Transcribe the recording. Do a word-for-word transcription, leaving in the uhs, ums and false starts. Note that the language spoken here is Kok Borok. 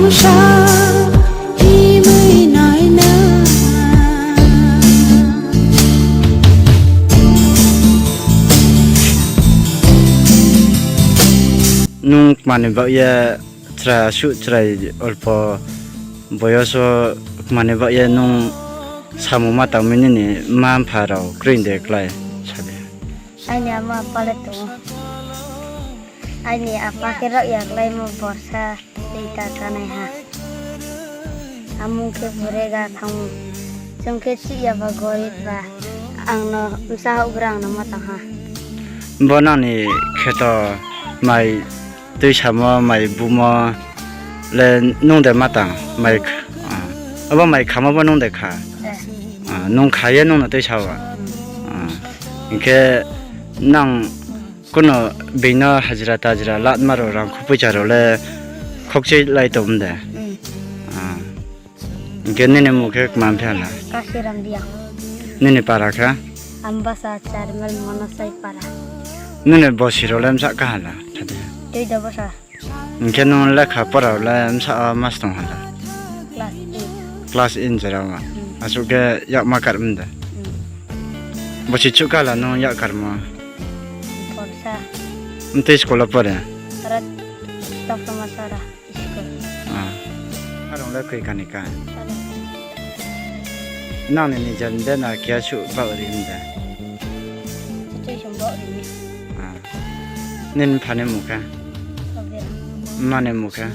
Sa himwi naina. Nwng manwi bagya chwrai aswk chwrai olpo boyoso manwi bagya nwng samung ma tangwi nini ma mpha rok kwrwi de kwlai sadi. Aini ama apa le tongo. Aini apa khe rok ya kwlaimo borsa tei ta kanai ha. Amung khe burega thango. Chwng khe chih ya ba gorib ba. Ang no bwsa hok gra ang no ma tang ha. Bo nangni kheto mai twi samo mai bumo le nung de matang mai kh-, ah. Abo mai khamo bo nung de kha. Eh. Ah, nung kha ye nung no twi sao. Ah. Hinkhe nang kuno bino hajira tajira lat maro rang khu puisa ro le khokchi lai tom de. Hmm. Ah. Hinkhe nini mung khe kma phiya na? Kasiram Riang. Nini para kha? Ambasa Charmel Monosai para. Nini bosi rok le msa kaha na? Tei da basa. Hinkhe nwng lekha pora le msa o mas tong hala? Class eight. Class eight jora ma. Hmm. Aswk khe yak ma kar mda? Hmm. Bosi chuk kala nwng yak kar mo? Borsa. Mtei school o pore? Rat Tokto Masara. Ah. Arong le kwi kani ka. Nang ni nijan de na kya su ba ri mda. Chitui sum ba ri. Ah. Nin phane mukha. Mane mukha.